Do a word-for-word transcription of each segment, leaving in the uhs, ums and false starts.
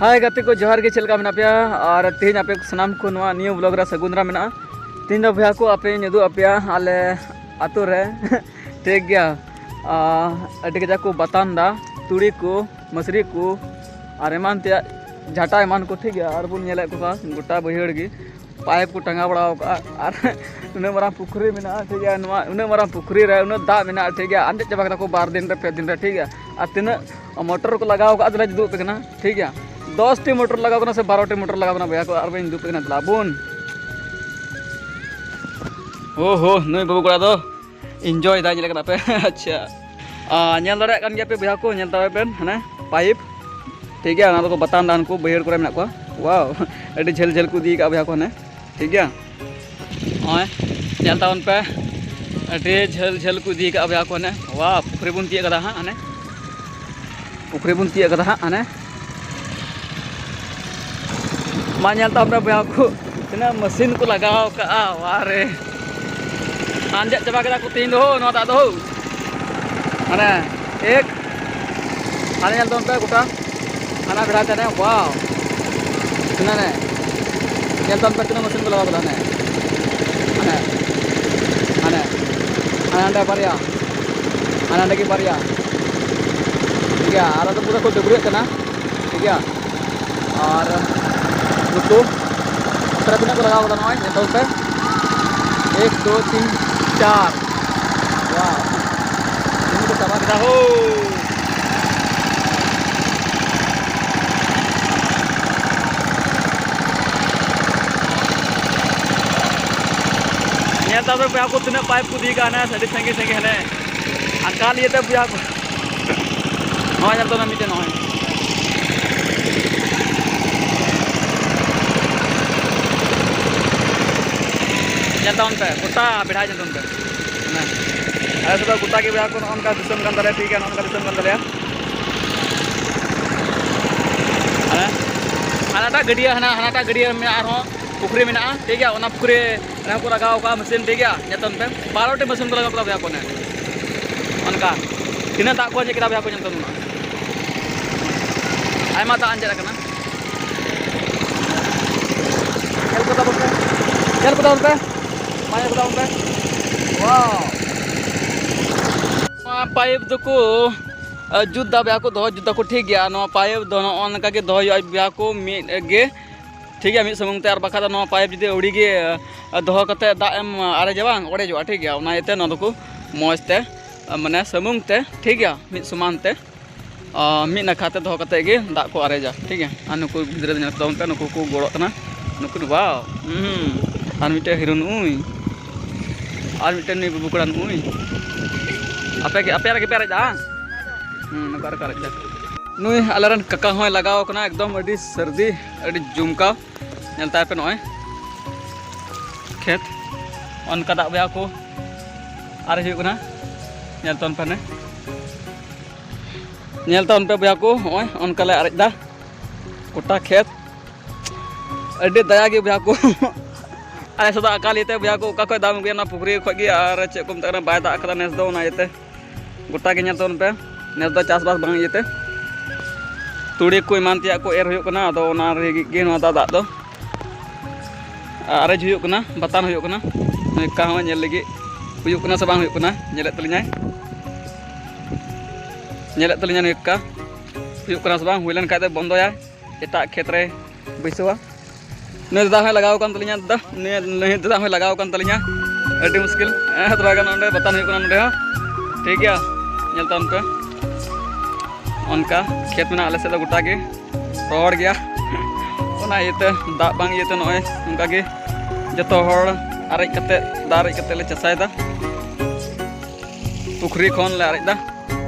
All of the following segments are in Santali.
ᱦᱟᱭ ᱜᱟᱛᱮ ᱠᱚ, ᱡᱚᱦᱟᱨ ᱜᱮ᱾ ᱪᱮᱫ ᱞᱮᱠᱟ ᱢᱮᱱᱟᱜ ᱯᱮᱭᱟ? ᱟᱨ ᱛᱮᱦᱮᱧ ᱟᱯᱮ ᱥᱟᱱᱟᱢ ᱠᱚ ᱱᱚᱣᱟ ᱱᱤᱭᱩ ᱵᱞᱚᱜ ᱨᱮ ᱥᱟᱹᱜᱩᱱ ᱫᱟᱨᱟᱢ ᱢᱮᱱᱟᱜᱼᱟ᱾ ᱛᱮᱦᱮᱧ ᱫᱚ ᱵᱚᱭᱦᱟ ᱠᱚ, ᱟᱯᱮᱧ ᱩᱫᱩᱜ ᱟᱯᱮᱭᱟ ᱟᱞᱮ ᱟᱹᱛᱩ ᱨᱮ ᱴᱷᱤᱠ ᱜᱮᱭᱟ᱾ ᱟᱨ ᱟᱹᱰᱤ ᱠᱟᱡᱟᱠ ᱠᱚ ᱵᱟᱛᱟᱱ ᱫᱟ, ᱛᱩᱲᱤ ᱠᱚ, ᱢᱟᱹᱥᱨᱤ ᱠᱚ ᱟᱨ ᱮᱢᱟᱱ ᱛᱮᱭᱟᱜ, ᱡᱷᱟᱴᱟ ᱮᱢᱟᱱ ᱠᱚ, ᱴᱷᱤᱠ ᱜᱮᱭᱟ᱾ ᱟᱨ ᱵᱚᱱ ᱧᱮᱞᱮᱫ ᱠᱚᱣᱟ ᱜᱚᱴᱟ ᱵᱟᱹᱭᱦᱟᱹᱲ ᱜᱮ ᱯᱟᱭᱤᱯ ᱠᱚ ᱴᱟᱸᱜᱟᱣ ᱵᱟᱲᱟ ᱟᱠᱟᱫᱼᱟ᱾ ᱟᱨ ᱩᱱᱟᱹᱜ ᱢᱟᱨᱟᱝ ᱯᱩᱠᱷᱨᱤ ᱢᱮᱱᱟᱜᱼᱟ, ᱴᱷᱤᱠ ᱜᱮᱭᱟ᱾ ᱱᱚᱣᱟ ᱩᱱᱟᱹᱜ ᱢᱟᱨᱟᱝ ᱯᱩᱠᱷᱨᱤ ᱨᱮ ᱩᱱᱟᱹᱜ ᱫᱟᱜ ᱢᱮᱱᱟᱜᱼᱟ, ᱴᱷᱤᱠ ᱜᱮᱭᱟ᱾ ᱟᱸᱡᱮᱫ ᱪᱟᱵᱟ ᱠᱮᱫᱟ ᱠᱚ ᱵᱟᱨ ᱫᱤᱱ ᱨᱮ, ᱯᱮ ᱫᱤᱱ ᱨᱮ, ᱴᱷᱤᱠ ᱜᱮᱭᱟ᱾ ᱟᱨ ᱛᱤᱱᱟᱹᱜ ᱢᱚᱴᱚᱨ ᱠᱚ ᱞᱟᱜᱟᱣ ᱟᱠᱟᱫᱼᱟ, ᱟᱫᱚᱞᱮ ᱩᱫᱩᱜ ᱟᱯᱮ ᱠᱟᱱᱟ, ᱴᱷᱤᱠ ᱜᱮᱭᱟ᱾ ᱫᱚᱥ ᱴᱤ ᱢᱚᱴᱚᱨ ᱞᱟᱜᱟᱣ ᱠᱟᱱᱟ ᱥᱮ ᱵᱟᱨᱚ ᱴᱤ ᱢᱚᱴᱚᱨ ᱞᱟᱜᱟᱣ ᱠᱟᱱᱟ ᱵᱚᱭᱦᱟ ᱠᱚ, ᱟᱨ ᱵᱟᱹᱧ ᱩᱫᱩᱜ ᱟᱯᱮ ᱠᱟᱱᱟ᱾ ᱫᱮᱞᱟ ᱵᱚᱱ᱾ ᱳ ᱦᱳ, ᱱᱩᱭ ᱵᱟᱹᱵᱩ ᱠᱚᱲᱟ ᱫᱚ ᱤᱱᱡᱚᱭ ᱫᱟᱭ, ᱧᱮᱞ ᱠᱟᱱᱟ ᱯᱮ᱾ ᱟᱪᱪᱷᱟ, ᱟᱨ ᱧᱮᱞ ᱫᱟᱲᱮᱭᱟᱜ ᱠᱟᱱ ᱜᱮᱭᱟ ᱯᱮ ᱵᱚᱭᱦᱟ ᱠᱚ, ᱧᱮᱞ ᱫᱟᱲᱮᱭᱟᱜ ᱯᱮ ᱦᱟᱱᱮ ᱯᱟᱭᱤᱯ, ᱴᱷᱤᱠ ᱜᱮᱭᱟ᱾ ᱚᱱᱟ ᱫᱚᱠᱚ ᱵᱟᱛᱟᱱ ᱫᱟ ᱩᱱᱠᱩ ᱵᱟᱹᱭᱦᱟᱹᱲ ᱠᱚᱨᱮ ᱢᱮᱱᱟᱜ ᱠᱚᱣᱟ᱾ ᱣᱟᱣ, ᱟᱹᱰᱤ ᱡᱷᱟᱹᱞ ᱡᱷᱟᱹᱞ ᱠᱚ ᱤᱫᱤ ᱠᱟᱜᱼᱟ ᱵᱚᱭᱦᱟ ᱠᱚ ᱦᱟᱱᱮ, ᱴᱷᱤᱠ ᱜᱮᱭᱟ᱾ ᱱᱚᱜᱼᱚᱭ ᱧᱮᱞ ᱛᱟᱵᱚᱱ ᱯᱮ, ᱟᱹᱰᱤ ᱡᱷᱟᱹᱞ ᱡᱷᱟᱹᱞ ᱠᱚ ᱤᱫᱤ ᱠᱟᱜᱼᱟ ᱵᱚᱭᱦᱟ ᱠᱚ ᱦᱟᱱᱮ᱾ ᱣᱟᱣ, ᱯᱩᱠᱷᱨᱤ ᱵᱚᱱ ᱛᱤᱭᱟᱹᱜ ᱠᱟᱫᱟ ᱦᱟᱸᱜ ᱦᱟᱱᱮ, ᱯᱩᱠᱷᱨᱤ ᱵᱚᱱ ᱛᱤᱭᱟᱹᱜ ᱠᱟᱫᱟ ᱦᱟᱸᱜ ᱦᱟᱱᱮ᱾ ᱢᱟ ᱧᱮᱞ ᱛᱟᱵᱚᱱ ᱯᱮ ᱵᱚᱭᱦᱟ ᱠᱚ, ᱛᱤᱱᱟᱹᱜ ᱢᱮᱥᱤᱱ ᱠᱚ ᱞᱟᱜᱟᱣ ᱠᱟᱜᱼᱟ, ᱣᱟ ᱨᱮ᱾ ᱟᱸᱡᱮᱫ ᱪᱟᱵᱟ ᱠᱮᱫᱟ ᱠᱚ ᱛᱮᱦᱮᱧ ᱫᱚ ᱦᱳ, ᱱᱚᱣᱟ ᱫᱟᱜ ᱫᱚ ᱦᱳ᱾ ᱢᱟᱱᱮ ᱮᱠ, ᱦᱟᱱᱮ ᱧᱮᱞ ᱛᱟᱵᱚᱱ ᱯᱮ ᱜᱚᱴᱟ, ᱦᱟᱱᱟ ᱵᱮᱲᱟ ᱛᱮ ᱦᱟᱱᱮ, ᱣᱟᱣ᱾ ᱦᱟᱱᱟ ᱱᱮ, ᱧᱮᱞ ᱛᱟᱵᱚᱱ ᱯᱮ ᱛᱤᱱᱟᱹᱜ ᱢᱮᱥᱤᱱ ᱠᱚ ᱞᱟᱜᱟᱣ ᱠᱟᱫᱟ ᱦᱟᱱᱮ᱾ ᱦᱟᱱᱮ, ᱦᱟᱱᱮ, ᱦᱟᱱᱮ ᱦᱟᱸᱰᱮ ᱵᱟᱨᱭᱟ, ᱦᱟᱱᱮ ᱦᱟᱸᱰᱮ ᱜᱮ ᱵᱟᱨᱭᱟ᱾ ᱴᱷᱤᱠ ᱜᱮᱭᱟ, ᱟᱨ ᱟᱫᱚ ᱯᱩᱨᱟᱹ ᱠᱚ ᱰᱟᱹᱵᱽᱨᱟᱹᱜ ᱠᱟᱱᱟ᱾ ᱴᱷᱤᱠ ᱜᱮᱭᱟ, ᱟᱨ ᱱᱩᱠᱩ ᱛᱟᱨᱟ ᱛᱤᱱᱟᱹᱜ ᱠᱚ ᱞᱟᱜᱟᱣ ᱠᱟᱫᱟ ᱱᱚᱜᱼᱚᱭ ᱧᱮᱞ ᱛᱟᱵᱚᱱ ᱯᱮ᱾ ᱮᱠ, ᱫᱩ, ᱛᱤᱱ, ᱪᱟᱨ᱾ ᱣᱟᱣ᱾ ᱛᱤᱱᱟᱹᱜ ᱠᱚ ᱪᱟᱵᱟ ᱠᱮᱫᱟ ᱦᱳ᱾ ᱧᱮᱞ ᱛᱟᱵᱚᱱ ᱯᱮ ᱵᱚᱭᱦᱟ ᱠᱚ, ᱛᱤᱱᱟᱹᱜ ᱯᱟᱭᱤᱯ ᱠᱚ ᱤᱫᱤ ᱠᱟᱜᱼᱟ ᱦᱟᱱᱮ ᱟᱹᱰᱤ ᱥᱟᱺᱜᱤᱧ ᱥᱟᱺᱜᱤᱧ ᱦᱟᱱᱮ᱾ ᱟᱨ ᱠᱟᱞ ᱤᱭᱟᱹᱛᱮ ᱵᱚᱭᱦᱟ ᱠᱚ, ᱱᱚᱜᱼᱚᱭ ᱧᱮᱞ ᱛᱟᱵᱚᱱ ᱢᱤᱫᱴᱮᱱ ᱱᱚᱜᱼᱚᱭ᱾ ᱧᱮᱞ ᱛᱟᱵᱚᱱ ᱯᱮ, ᱜᱚᱴᱟ ᱵᱮᱲᱦᱟᱭ ᱧᱮᱞ ᱛᱟᱵᱚᱱ ᱯᱮ᱾ ᱦᱮᱸ᱾ ᱟᱞᱮ ᱥᱮᱫ ᱫᱚ ᱜᱚᱴᱟ ᱜᱮ ᱵᱚᱭᱦᱟ ᱠᱚ ᱱᱚᱜᱼᱚ ᱱᱚᱝᱠᱟ ᱫᱤᱥᱚᱢ ᱠᱟᱱ ᱛᱟᱞᱮᱭᱟ, ᱴᱷᱤᱠ ᱜᱮᱭᱟ, ᱱᱚᱜᱼᱚ ᱱᱚᱝᱠᱟ ᱫᱤᱥᱚᱢ ᱠᱟᱱ ᱛᱟᱞᱮᱭᱟ᱾ ᱦᱮᱸ᱾ ᱦᱟᱱᱟᱴᱟᱜ ᱜᱟᱹᱰᱭᱟᱹ, ᱦᱟᱱᱟ, ᱦᱟᱱᱟᱴᱟᱜ ᱜᱟᱹᱰᱭᱟᱹ ᱢᱮᱱᱟᱜᱼᱟ, ᱟᱨᱦᱚᱸ ᱯᱩᱠᱷᱨᱤ ᱢᱮᱱᱟᱜᱼᱟ, ᱴᱷᱤᱠ ᱜᱮᱭᱟ᱾ ᱚᱱᱟ ᱯᱩᱠᱷᱨᱤ ᱨᱮᱦᱚᱸ ᱠᱚ ᱞᱟᱜᱟᱣ ᱠᱟᱜᱼᱟ ᱢᱮᱥᱤᱱ, ᱴᱷᱤᱠ ᱜᱮᱭᱟ, ᱧᱮᱞ ᱛᱟᱵᱚᱱ ᱯᱮ᱾ ᱵᱟᱨᱚ ᱴᱤ ᱢᱮᱥᱤᱱ ᱠᱚ ᱞᱟᱜᱟᱣ ᱠᱟᱫᱟ ᱵᱚᱭᱦᱟ ᱠᱚ ᱚᱱᱮ᱾ ᱚᱱᱠᱟ᱾ ᱛᱤᱱᱟᱹᱜ ᱫᱟᱜ ᱠᱚ ᱟᱸᱡᱮᱫ ᱠᱮᱫᱟ ᱵᱚᱭᱦᱟ ᱠᱚ, ᱧᱮᱞ ᱛᱟᱵᱚᱱ ᱢᱟ᱾ ᱟᱭᱢᱟ ᱫᱟᱜ ᱟᱸᱡᱮᱫ ᱟᱠᱟᱱᱟ᱾ ᱧᱮᱞ ᱠᱚ ᱛᱟᱵᱚᱱ ᱯᱮ, ᱧᱮᱞ ᱠᱚ ᱛᱟᱵᱚᱱ ᱯᱮ, ᱢᱟ ᱧᱮᱞ ᱠᱚ ᱛᱟᱵᱚᱱ ᱯᱮ᱾ ᱱᱚᱣᱟ ᱯᱟᱭᱤᱯ ᱫᱚᱠᱚ ᱡᱩᱛ ᱫᱟ ᱵᱚᱭᱦᱟ ᱠᱚ, ᱫᱚᱦᱚ ᱡᱩᱛ ᱫᱟᱠᱚ, ᱴᱷᱤᱠ ᱜᱮᱭᱟ᱾ ᱱᱚᱣᱟ ᱯᱟᱭᱤᱯ ᱫᱚ ᱱᱚᱜᱼᱚ ᱱᱚᱝᱠᱟ ᱜᱮ ᱫᱚᱦᱚᱭ ᱦᱩᱭᱩᱜᱼᱟ ᱵᱚᱭᱦᱟ ᱠᱚ, ᱢᱤᱫ ᱜᱮ, ᱴᱷᱤᱠ ᱜᱮᱭᱟ, ᱢᱤᱫ ᱥᱩᱢᱩᱝ ᱛᱮ᱾ ᱟᱨ ᱵᱟᱠᱷᱟᱡ ᱫᱚ ᱱᱚᱣᱟ ᱯᱟᱭᱤᱯ ᱡᱩᱫᱤ ᱟᱹᱣᱲᱤ ᱜᱮ ᱫᱚᱦᱚ ᱠᱟᱛᱮ ᱫᱟᱜ ᱮᱢ ᱟᱨᱮᱡᱟ, ᱵᱟᱝ ᱚᱲᱮᱡᱚᱜᱼᱟ, ᱴᱷᱤᱠ ᱜᱮᱭᱟ᱾ ᱚᱱᱟ ᱤᱭᱟᱹᱛᱮ ᱱᱚᱣᱟ ᱫᱚᱠᱚ ᱢᱚᱡᱽ ᱛᱮ, ᱢᱟᱱᱮ ᱥᱩᱢᱩᱝ ᱛᱮ, ᱴᱷᱤᱠ ᱜᱮᱭᱟ, ᱢᱤᱫ ᱥᱚᱢᱟᱱ ᱛᱮ ᱟᱨ ᱢᱤᱫ ᱱᱟᱠᱷᱟ ᱛᱮ ᱫᱚᱦᱚ ᱠᱟᱛᱮ ᱜᱮ ᱫᱟᱜ ᱠᱚ ᱟᱨᱮᱡᱟ, ᱴᱷᱤᱠ ᱜᱮᱭᱟ᱾ ᱟᱨ ᱱᱩᱠᱩ ᱜᱤᱫᱽᱨᱟᱹ ᱫᱚ ᱧᱮᱞ ᱠᱚ ᱛᱟᱵᱚᱱ ᱯᱮ, ᱱᱩᱠᱩ ᱠᱚ ᱜᱚᱲᱚᱜ ᱠᱟᱱᱟ, ᱱᱩᱠᱩ ᱫᱚ wow᱾ ᱦᱩᱸ᱾ ᱟᱨ ᱢᱤᱫᱴᱮᱱ ᱦᱤᱨᱳ ᱱᱩᱭ, ᱟᱨ ᱢᱤᱫᱴᱮᱱ ᱱᱩᱭ ᱵᱟᱹᱵᱩ ᱠᱚᱲᱟ ᱱᱩᱭ᱾ ᱟᱯᱮ ᱜᱮ, ᱟᱯᱮ ᱨᱮᱜᱮ ᱯᱮ ᱟᱨᱮᱡ ᱫᱟ, ᱦᱟᱝ? ᱦᱩᱸ, ᱱᱚᱝᱠᱟ ᱨᱮᱠᱚ ᱟᱨᱮᱡ ᱫᱟ᱾ ᱱᱩᱭ ᱟᱞᱮᱨᱮᱱ ᱠᱟᱠᱟ ᱦᱚᱸᱭ ᱞᱟᱜᱟᱣ ᱠᱟᱱᱟ, ᱮᱠᱫᱚᱢ ᱟᱹᱰᱤ ᱥᱟᱹᱨᱫᱤ, ᱟᱹᱰᱤ ᱡᱚᱢᱠᱟᱣ᱾ ᱧᱮᱞ ᱛᱟᱭ ᱯᱮ ᱱᱚᱜᱼᱚᱭ ᱠᱷᱮᱛ, ᱚᱱᱠᱟ ᱫᱟᱜ ᱵᱚᱭᱦᱟ ᱠᱚ ᱟᱨᱮᱡ ᱦᱩᱭᱩᱜ ᱠᱟᱱᱟ᱾ ᱧᱮᱞ ᱛᱟᱵᱚᱱ ᱯᱮ ᱦᱟᱱᱮ᱾ ᱧᱮᱞ ᱛᱟᱵᱚᱱ ᱯᱮ ᱵᱚᱭᱦᱟ ᱠᱚ, ᱱᱚᱜᱼᱚᱭ ᱚᱱᱠᱟ ᱞᱮ ᱟᱨᱮᱡ ᱫᱟ ᱜᱚᱴᱟ ᱠᱷᱮᱛ᱾ ᱟᱹᱰᱤ ᱫᱟᱭᱟ ᱜᱮ ᱵᱚᱭᱦᱟ ᱠᱚ᱾ ᱟᱞᱮ ᱥᱮᱫ ᱫᱚ ᱟᱠᱟᱞ ᱤᱭᱟᱹᱛᱮ ᱵᱚᱭᱦᱟ ᱠᱚ, ᱚᱠᱟ ᱠᱷᱚᱡ ᱫᱟᱜ ᱮᱢ ᱟᱹᱜᱩᱭᱟ, ᱚᱱᱟ ᱯᱩᱠᱷᱨᱤ ᱠᱷᱚᱡ ᱜᱮ, ᱟᱨ ᱪᱮᱫ ᱠᱚ ᱢᱮᱛᱟᱜ ᱠᱟᱱᱟ, ᱵᱟᱭ ᱫᱟᱜ ᱠᱟᱫᱟ ᱱᱮᱥ ᱫᱚ, ᱚᱱᱟ ᱤᱭᱟᱹᱛᱮ᱾ ᱜᱚᱴᱟ ᱜᱮ ᱧᱮᱞ ᱛᱟᱵᱚᱱ ᱯᱮ, ᱱᱮᱥ ᱫᱚ ᱪᱟᱥᱵᱟᱥ ᱵᱟᱝ ᱤᱭᱟᱹᱛᱮ ᱛᱩᱲᱤ ᱠᱚ ᱮᱢᱟᱱ ᱛᱮᱭᱟᱜ ᱠᱚ ᱮᱨ ᱦᱩᱭᱩᱜ ᱠᱟᱱᱟ᱾ ᱟᱫᱚ ᱚᱱᱟ ᱞᱟᱹᱜᱤᱫ ᱜᱮ ᱱᱚᱣᱟ ᱫᱟᱜ, ᱫᱟᱜ ᱫᱚ ᱟᱨᱮᱡ ᱦᱩᱭᱩᱜ ᱠᱟᱱᱟ, ᱵᱟᱛᱟᱱ ᱦᱩᱭᱩᱜ ᱠᱟᱱᱟ᱾ ᱱᱚᱝᱠᱟ ᱦᱚᱸ ᱧᱮᱞ ᱞᱟᱹᱜᱤᱫ ᱦᱩᱭᱩᱜ ᱠᱟᱱᱟ ᱥᱮ ᱵᱟᱝ ᱦᱩᱭᱩᱜ ᱠᱟᱱᱟ, ᱧᱮᱞᱮᱫ ᱛᱟᱹᱞᱤᱧᱟᱭ, ᱧᱮᱞᱮᱫ ᱛᱟᱹᱞᱤᱧᱟ ᱱᱚᱝᱠᱟ ᱦᱩᱭᱩᱜ ᱠᱟᱱᱟ ᱥᱮ ᱵᱟᱝ᱾ ᱦᱩᱭ ᱞᱮᱱ ᱠᱷᱟᱡ ᱫᱚ ᱵᱚᱱᱫᱚᱭᱟᱭ, ᱮᱴᱟᱜ ᱠᱷᱮᱛ ᱨᱮ ᱵᱟᱹᱭᱥᱟᱹᱣᱟ᱾ ᱱᱩᱭ ᱫᱟᱫᱟ ᱦᱚᱸᱭ ᱞᱟᱜᱟᱣ ᱟᱠᱟᱱ ᱛᱟᱹᱞᱤᱧᱟ, ᱫᱟᱫᱟ, ᱱᱩᱭ, ᱱᱩᱭ ᱫᱟᱫᱟ ᱦᱚᱸᱭ ᱞᱟᱜᱟᱣ ᱟᱠᱟᱱ ᱛᱟᱹᱞᱤᱧᱟ᱾ ᱟᱹᱰᱤ ᱢᱩᱥᱠᱤᱞ᱾ ᱦᱮᱸ, ᱛᱷᱚᱲᱟ ᱜᱟᱱ ᱚᱸᱰᱮ ᱵᱟᱛᱟᱱ ᱦᱩᱭᱩᱜ ᱠᱟᱱᱟ ᱱᱚᱸᱰᱮ ᱦᱚᱸ᱾ ᱴᱷᱤᱠ ᱜᱮᱭᱟ, ᱧᱮᱞ ᱛᱟᱵᱚᱱ ᱯᱮ᱾ ᱚᱱᱠᱟ ᱠᱷᱮᱛ ᱢᱮᱱᱟᱜᱼᱟ ᱟᱞᱮ ᱥᱮᱫ ᱫᱚ ᱜᱚᱴᱟ ᱜᱮ ᱨᱚᱦᱚᱲ ᱜᱮᱭᱟ᱾ ᱚᱱᱟ ᱤᱭᱟᱹᱛᱮ, ᱫᱟᱜ ᱵᱟᱝ ᱤᱭᱟᱹᱛᱮ ᱱᱚᱜᱼᱚᱭ ᱚᱱᱠᱟ ᱜᱮ ᱡᱚᱛᱚ ᱦᱚᱲ ᱟᱨᱮᱡ ᱠᱟᱛᱮ, ᱫᱟᱜ ᱟᱨᱮᱡ ᱠᱟᱛᱮ ᱞᱮ ᱪᱟᱥᱟᱭᱮᱫᱟ᱾ ᱯᱩᱠᱷᱨᱤ ᱠᱷᱚᱱ ᱞᱮ ᱟᱨᱮᱡ ᱮᱫᱟ᱾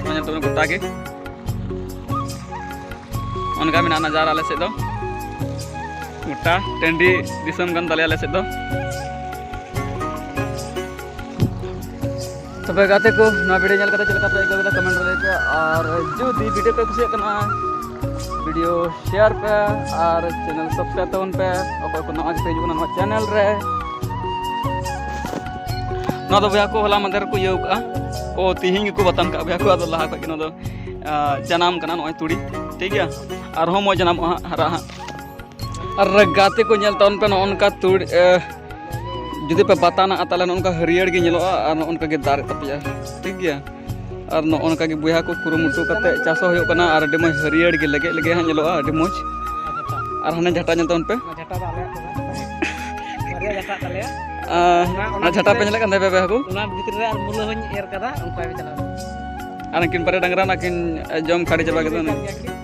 ᱱᱚᱜᱼᱚᱭ ᱧᱮᱞ ᱛᱟᱵᱚᱱ ᱜᱚᱴᱟ ᱜᱮ᱾ ᱚᱱᱠᱟ ᱢᱮᱱᱟᱜᱼᱟ ᱱᱟᱡᱟᱨ ᱟᱞᱮ ᱥᱮᱫ ᱫᱚ, ᱜᱚᱴᱟ ᱴᱟᱺᱰᱤ ᱫᱤᱥᱚᱢ ᱠᱟᱱ ᱛᱟᱞᱮᱭᱟ ᱟᱞᱮ ᱥᱮᱫ ᱫᱚ᱾ ᱛᱚᱵᱮ ᱜᱟᱛᱮ ᱠᱚ, ᱱᱚᱣᱟ video ᱧᱮᱞ ᱠᱟᱛᱮ ᱪᱮᱫ ᱞᱮᱠᱟ ᱯᱮ ᱟᱹᱭᱠᱟᱹᱣ ᱠᱮᱫᱟ, comment ᱨᱮ ᱞᱟᱹᱭ ᱯᱮ᱾ ᱟᱨ ᱡᱩᱫᱤ video ᱯᱮ ᱠᱩᱥᱤᱭᱟᱜ ᱠᱟᱱᱟ, video share ᱯᱮ ᱟᱨ channel subscribe ᱛᱟᱵᱚᱱ ᱯᱮ, ᱚᱠᱚᱭ ᱠᱚ ᱱᱟᱣᱟ ᱜᱮᱯᱮ ᱦᱤᱡᱩᱜ ᱠᱟᱱᱟ ᱱᱚᱣᱟ channel ᱨᱮ᱾ ᱱᱚᱣᱟ ᱫᱚ ᱵᱚᱭᱦᱟ ᱠᱚ ᱦᱚᱞᱟ ᱢᱟᱫᱷᱮᱨ ᱠᱚ ᱤᱭᱟᱹᱣ ᱠᱟᱜᱼᱟ, ᱳ, ᱛᱤᱦᱤᱧ ᱜᱮᱠᱚ ᱵᱟᱛᱟᱱ ᱠᱟᱜᱼᱟ ᱵᱚᱭᱦᱟ ᱠᱚ᱾ ᱟᱫᱚ ᱞᱟᱦᱟ ᱠᱷᱚᱡ ᱜᱮ ᱱᱚᱣᱟ ᱫᱚ, ᱟ, ᱡᱟᱱᱟᱢ ᱠᱟᱱᱟ ᱱᱚᱜᱼᱚᱭ ᱛᱩᱲᱤ, ᱴᱷᱤᱠ ᱜᱮᱭᱟ, ᱟᱨᱦᱚᱸ ᱢᱚᱡᱽ ᱡᱟᱱᱟᱢᱚᱜᱼᱟ ᱦᱟᱸᱜ, ᱦᱟᱨᱟᱜᱼᱟ ᱦᱟᱸᱜ᱾ ᱟᱨ ᱜᱟᱛᱮ ᱠᱚ, ᱧᱮᱞ ᱛᱟᱵᱚᱱ ᱯᱮ, ᱱᱚᱜᱼᱚ ᱱᱚᱝᱠᱟ ᱛᱩᱲ ᱮ, ᱡᱩᱫᱤ ᱯᱮ ᱵᱟᱛᱟᱱᱟᱜᱼᱟ, ᱛᱟᱦᱚᱞᱮ ᱱᱚᱜᱼᱚ ᱱᱚᱝᱠᱟ ᱦᱟᱹᱨᱭᱟᱹᱲ ᱜᱮ ᱧᱮᱞᱚᱜᱼᱟ ᱟᱨ ᱱᱚᱜᱼᱚ ᱱᱚᱝᱠᱟ ᱜᱮ ᱫᱟᱨᱮᱜ ᱛᱟᱯᱮᱭᱟ, ᱴᱷᱤᱠ ᱜᱮᱭᱟ᱾ ᱟᱨ ᱱᱚᱜᱼᱚ ᱱᱚᱝᱠᱟ ᱜᱮ ᱵᱚᱭᱦᱟ ᱠᱚ ᱠᱩᱨᱩᱢᱩᱴᱩ ᱠᱟᱛᱮ ᱪᱟᱥ ᱦᱚᱸ ᱦᱩᱭᱩᱜ ᱠᱟᱱᱟ ᱟᱨ ᱟᱹᱰᱤ ᱢᱚᱡᱽ ᱦᱟᱹᱨᱭᱟᱹᱲ ᱜᱮ ᱞᱮᱜᱮᱡ ᱞᱮᱜᱮᱡ ᱦᱟᱸᱜ ᱧᱮᱞᱚᱜᱼᱟ, ᱟᱹᱰᱤ ᱢᱚᱡᱽ᱾ ᱟᱨ ᱦᱟᱱᱮ ᱡᱷᱟᱴᱟ ᱧᱮᱞ ᱛᱟᱵᱚᱱ ᱯᱮ᱾ ᱚᱱᱟ ᱡᱷᱟᱴᱟ ᱫᱚ ᱟᱞᱮᱭᱟᱜ ᱫᱚ ᱵᱟᱝ᱾ ᱵᱟᱨᱭᱟ ᱡᱷᱟᱴᱟ ᱛᱟᱞᱮᱭᱟ᱾ ᱟᱨ ᱚᱱᱟ, ᱚᱱᱟ ᱚᱱᱟ ᱡᱷᱟᱴᱟ ᱯᱮ ᱵᱷᱤᱛᱨᱤ ᱧᱮᱞᱮᱫ ᱠᱟᱱ ᱛᱟᱯᱮᱭᱟ ᱵᱚᱭᱦᱟ ᱠᱚ? ᱚᱱᱟ ᱵᱷᱤᱛᱨᱤ ᱨᱮ ᱟᱨ ᱢᱩᱞᱟᱹ ᱦᱚᱸᱧ ᱮᱨ ᱠᱟᱫᱟ, ᱚᱱᱠᱟ ᱜᱮ ᱪᱟᱞᱟᱣ ᱮᱱᱟ᱾ ᱟᱨ ᱩᱱᱠᱤᱱ ᱵᱟᱨᱭᱟ ᱰᱟᱝᱨᱟ ᱚᱱᱟ ᱠᱤᱱ ᱡᱚᱢ ᱠᱷᱟᱹᱲᱤ ᱪᱟᱵᱟ ᱠᱮᱫᱟ ᱚᱱᱟ᱾ ᱠᱟᱱ ᱜᱮᱭᱟ ᱠᱤᱱ᱾